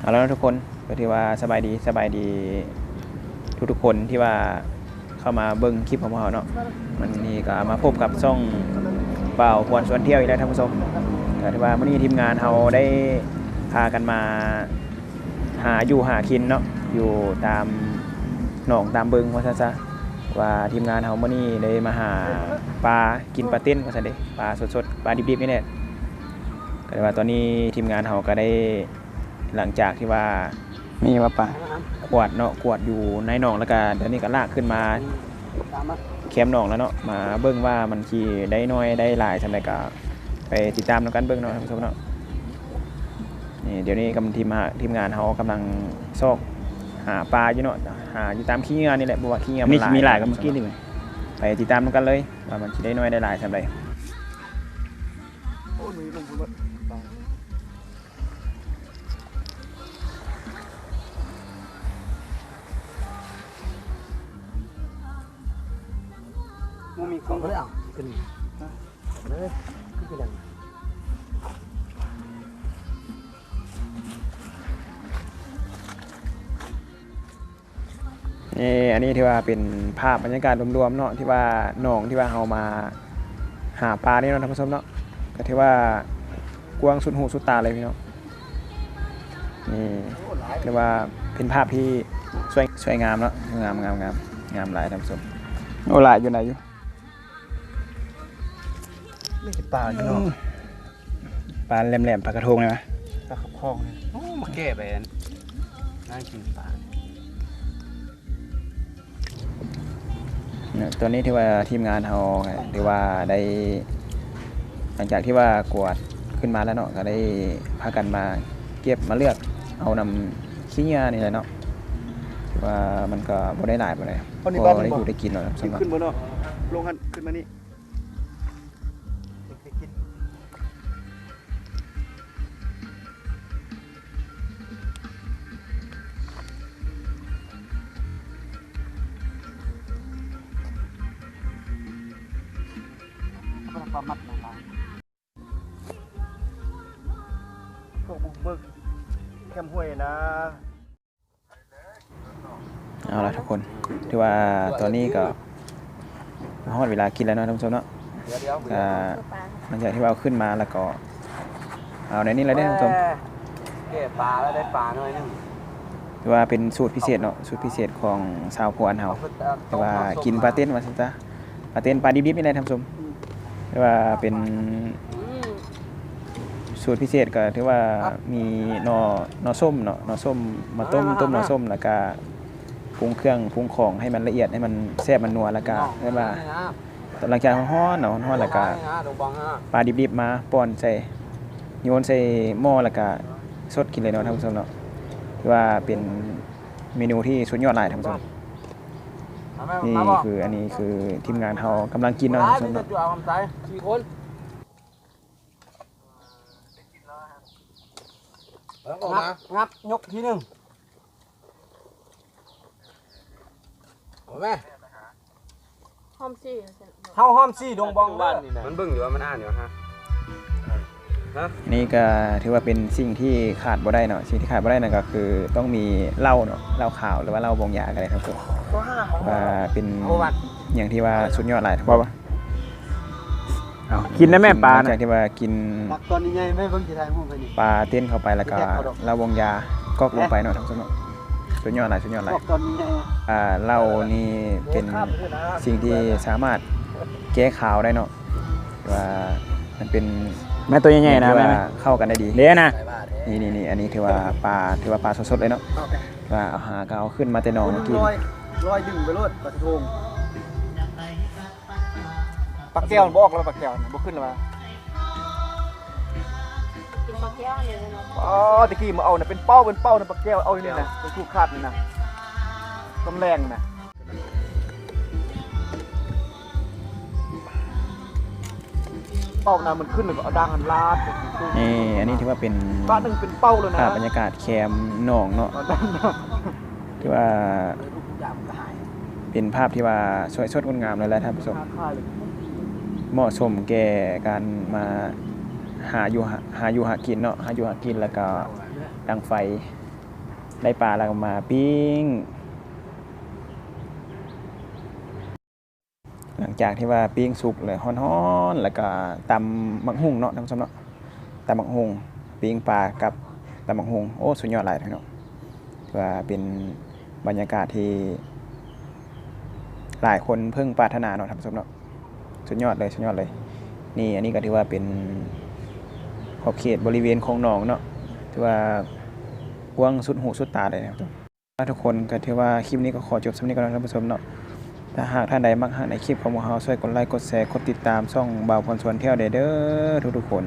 ເອົາລະເນາະທຸກຄົນ ກໍຖືວ່າສະບາຍດີ ສະບາຍດີທຸກໆຄົນທີ່ວ່າເຂົ້າມາເບິ່ງຄລິບຂອງພວກເຮົາເນາະ. ມື້ນີ້ກໍມາພົບກັບຊ່ອງບ່າວພວນຊວນທ່ຽວອີກແລ້ວທ່ານຜູ້ຊົມ. ກໍຖືວ່າມື້ນີ້ທີມງານເຮົາໄດ້ພາກັນມາຫາຢູ່ຫາກິນເນາະ ຢູ່ຕາມໜອງຕາມບຶງວ່າຊັ້ນຊະ ວ່າທີມງານເຮົາມື້ນີ້ໄດ້ມາຫາປາ ກິນປາເຕັນວ່າຊັ້ນເດ ປາສົດໆ ປາດິບໆນີ້ແຫຼະ. ກໍຖືວ່າຕອນນີ້ທີມງານເຮົາກໍໄດ້ ຫຼັງຈາກທີ່ວ່າມີວ່າປາ ກວາດເນາະ ກວາດຢູ່ໃນໜອງ ແລ້ວກະດຽວນີ້ກະລາກຂຶ້ນມາແຄມໜອງແລ້ວເນາະ ມາເບິ່ງວ່າມັນຊິໄດ້ໜ້ອຍໄດ້ຫຼາຍສ່ຳໃດ ກະໄປຕິດຕາມນຳກັນເບິ່ງເນາະທ່ານຜູ້ຊົມເນາະ. ນີ້ ດຽວນີ້ກຳ ທີມ ທີມງານເຮົາກຳລັງຊອກຫາປາຢູ່ເນາະ ຫາຢູ່ຕາມຂີ້ເຫຍື້ອນີ້ແຫຼະ ເພາະວ່າຂີ້ເຫຍື້ອມັນຫຼາຍ ມີຫຼາຍກວ່າມື້ກີ້ນີ້. ໄປຕິດຕາມນຳກັນເລີຍວ່າມັນຊິໄດ້ໜ້ອຍໄດ້ຫຼາຍສ່ຳໃດ. ບໍ່ມີຄົນ ເອົາເລີຍ ເອົາຂຶ້ນ ເອົາເລີຍ ຂຶ້ນໄປເລີຍ. ເອີ ອັນນີ້ຖືວ່າເປັນພາບບັນຍາກາດລວມໆເນາະ ທີ່ວ່າໜອງທີ່ວ່າເຮົາມາຫາປານີ້ເນາະທ່ານຜູ້ຊົມເນາະ ກໍຖືວ່າກວ້າງສຸດຫູສຸດຕາເລີຍພີ່ນ້ອງ. ນີ້ຖືວ່າເປັນພາບທີ່ສວຍ ສວຍງາມເນາະ ງາມ ງາມ ງາມ ງາມຫຼາຍທ່ານຜູ້ຊົມ. ໂອ້ ຫຼາຍຢູ່ ຫຼາຍຢູ່. ມີແຕ່ປາຢູ່ເນາະ ອືມ ປາແຫຼມໆ ປາກະໂທງນີ້ຫວາ ປາຂອບຄອງນີ້. ໂອ້ ມາແກ້ໄປອັນນັ້ນກິນປາ. ເນາະ ຕອນນີ້ຖືວ່າທີມງານເຮົາຖືວ່າໄດ້ ຫຼັງຈາກທີ່ວ່າກວາດຂຶ້ນມາແລ້ວເນາະ ກໍໄດ້ພາກັນມາເກັບມາເລືອກເອົານຳຂີ້ເຫຍື້ອນີ້ແຫຼະເນາະ ຖືວ່າມັນກໍບໍ່ໄດ້ຫຼາຍປານໃດ ພໍໄດ້ຢູ່ໄດ້ກິນເນາະ. ຂຶ້ນເບິ່ງເນາະ ລົງຫັ້ນ ຂຶ້ນມານີ້. ປາໝັກຫຼາຍໆ ພວກບຸກເບີກແຄມຫ້ວຍນະ. ເອົາລະທຸກຄົນ ຖືວ່າຕອນນີ້ກໍຮອດເວລາກິນແລ້ວເນາະທ່ານຜູ້ຊົມເນາະ. ກໍຫຼັງຈາກທີ່ວ່າເອົາຂຶ້ນມາແລ້ວກໍເອົາໃນນີ້ລະເດ້ທ່ານຜູ້ຊົມ ແກ້ປາແລ້ວໄດ້ປາໜ້ອຍໜຶ່ງ. ຖືວ່າເປັນສູດພິເສດເນາະ ສູດພິເສດຂອງຊາວພວນເຮົາ ແຕ່ວ່າກິນປາເຕັນວ່າຊັ້ນຊະ. ປາເຕັນ ປາດິບໆນີ້ແຫຼະທ່ານຜູ້ຊົມ ແຕ່ວ່າເປັນສູດພິເສດ ກໍຖືວ່າມີໜໍ່ ໜໍ່ສົ້ມເນາະ ໜໍ່ສົ້ມ ມາຕົ້ມ ຕົ້ມໜໍ່ສົ້ມ ແລ້ວກະປຸງເຄື່ອງປຸງຂອງໃຫ້ມັນລະອຽດ ໃຫ້ມັນແຊບມັນນົວ ແລ້ວກະເອີ້ນວ່າ ຫຼັງຈາກຮ້ອນໆເນາະ ຮ້ອນໆ ແລ້ວກະປາດິບໆມາປ້ອນໃສ່ ໂຍນໃສ່ໝໍ້ ແລ້ວກະສົດກິນເລີຍເນາະທ່ານຜູ້ຊົມເນາະ. ຖືວ່າເປັນເມນູທີ່ສຸດຍອດຫຼາຍທ່ານຜູ້ຊົມ. ນີ້ຄື ອັນນີ້ຄືທີມງານເຮົາກຳລັງກິນເນາະທ່ານຜູ້ຊົມເນາະ. ສີ່ຄົນ ງັບ ຍົກທີໜຶ່ງ ເອົາແມ່ ຫ້ອມສີ່ ເຮົາຫ້ອມສີ່ດົງບອງເດີ. ມັນເບິ່ງຢູ່ວ່າມັນອ່ານຢູ່ຫະ. ນີ້ກໍຖືວ່າເປັນສິ່ງທີ່ຂາດບໍ່ໄດ້ເນາະ ສິ່ງທີ່ຂາດບໍ່ໄດ້ນັ້ນກໍຄືຕ້ອງມີເຫຼົ້າເນາະ ເຫຼົ້າຂາວ ຫຼືວ່າເຫຼົ້າບົງຢາກໍໄດ້ທ່ານຜູ້ຊົມ ວ່າເປັນຫຍັງທີ່ວ່າສຸດຍອດຫຼາຍ. ເອົາ ກິນໄດ້ແມ່ປາ ຫຼັງຈາກທີ່ວ່າກິນ ຕັກຕອນໃຫຍ່ໆ ແມ່ເບິ່ງຊິຖ່າຍຮູບໃຫ້ນີ້ ປາເຕັນເຂົ້າໄປ ແລ້ວກໍເຫຼົ້າບົງຢາກອກລົງໄປເນາະທ່ານຜູ້ຊົມເນາະ. ສຸດຍອດຫຼາຍ ສຸດຍອດຫຼາຍ ຕອນໃຫຍ່ໆ. ອ່າ ເຫຼົ້ານີ້ເປັນສິ່ງທີ່ສາມາດແກ້ຄາວໄດ້ເນາະ ວ່າມັນເປັນ ແມ່ໂຕໃຫຍ່ໆນະ ແມ່ ເຂົ້າກັນໄດ້ດີເດ້ນະ. ນີ້ໆໆ ອັນນີ້ຖືວ່າປາ ຖືວ່າປາສົດໆເລີຍເນາະ ວ່າເອົາຫາກໍເອົາຂຶ້ນມາແຕ່ໜອງເມື່ອກີ້ ລອຍດຶງໄປໂລດປາກະໂທງ. ປາແກ້ວມັນບໍ່ອອກແລ້ວ ປາແກ້ວມັນບໍ່ຂຶ້ນແລ້ວຫວາ. ກິນປາແກ້ວນີ້ເນາະ ອໍ ຕະກີ້ມາເອົານະ ເປັນເປົ້າ ເປັນເປົ້ານະ ປາແກ້ວເອົາຢູ່ນີ້ນະ ເປັນຄູ່ຄາດນີ້ນະ ຕອນແລງນະ ເປົ້ານະ ມັນຂຶ້ນແລ້ວກໍເອົາດາງຫັ້ນລາດ. ນີ້ ອັນນີ້ຖືວ່າເປັນ ບາດໜຶ່ງເປັນເປົ້າແລ້ວນະ ພາບບັນຍາກາດແຄມໜອງເນາະ ຖືວ່າ ເປັນພາບທີ່ວ່າສວຍສົດງົດງາມເລີຍແຫຼະທ່ານຜູ້ຊົມ ເໝາະສົມແກ່ການມາຫາຢູ່ ຫາຢູ່ຫາກິນເນາະ ຫາຢູ່ຫາກິນ ແລ້ວກໍດັງໄຟ ໄດ້ປາແລ້ວກໍມາປີ້ງ. ຫຼັງຈາກທີ່ວ່າປີ້ງສຸກແລ້ວ ຮ້ອນໆ ແລ້ວກໍຕຳໝາກຫຸ່ງເນາະ ທ່ານຜູ້ຊົມເນາະ. ຕຳໝາກຫຸ່ງ ປີ້ງປາກັບຕຳໝາກຫຸ່ງ ໂອ້ ສຸດຍອດຫຼາຍເນາະ. ຖືວ່າເປັນບັນຍາກາດທີ່ຫຼາຍຄົນເພິ່ງປາດຖະໜາເນາະ ທ່ານຜູ້ຊົມເນາະ. ສຸດຍອດເລີຍ ສຸດຍອດເລີຍ. ນີ້ ອັນນີ້ກໍຖືວ່າເປັນຂອບເຂດບໍລິເວນຂອງໜອງເນາະ ຖືວ່າກວ້າງສຸດຫູສຸດຕາເລີຍນະ. ທຸກຄົນ ກໍຖືວ່າຄລິບນີ້ກໍຂໍຈົບສ່ຳນີ້ກ່ອນເນາະ ທ່ານຜູ້ຊົມເນາະ. ຖ້າຫາກທ່ານໃດມັກຮັກໃນຄລິບຂອງພວກເຮົາ ຊ່ວຍກົດໄລ ກົດແຊ ກົດຕິດຕາມຊ່ອງບ່າວພອນສວນທ່ຽວແດ່ເດີ ທຸກໆຄົນ.